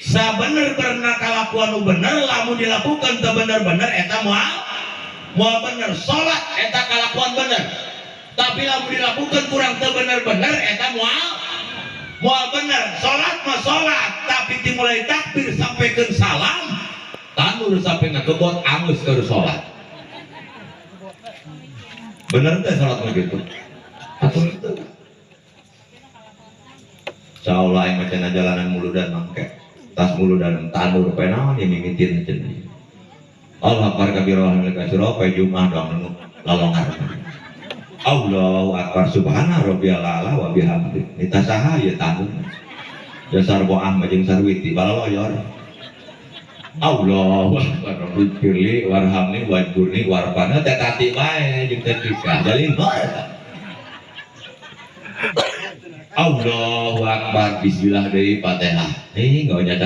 Sabener-bener kalakuan nu bener, lamun dilakukan teu bener-bener, eta moal moal bener. Salat eta kalakuan bener, tapi lamun dilakukan kurang teu bener-bener, eta moal moal bener. Salat mah salat, tapi dimulai takbir sampai ke salam, tanur sampai ngagebot, angus ke salat. Bener teh salat mah gitu atau itu? Insyaallah yang macam jalanan muludan mangke tas muludan tanur pe naon ya mimitin cenah. Allah akbar kabira walhamdulillah katsira, poe Jumat dong lalongar. Allahu akbar, subhana rabbiyal a'la wa bihamdi. Nita saha ya tanur dasar boah jeung sarwiti balaloyor. Allahu akbar, rabbi warhamni wajburni warfana, teh tati bae jeung teh tika jalin. Allahu akbar, bismillah deui, Fatihah. Eh, enggak.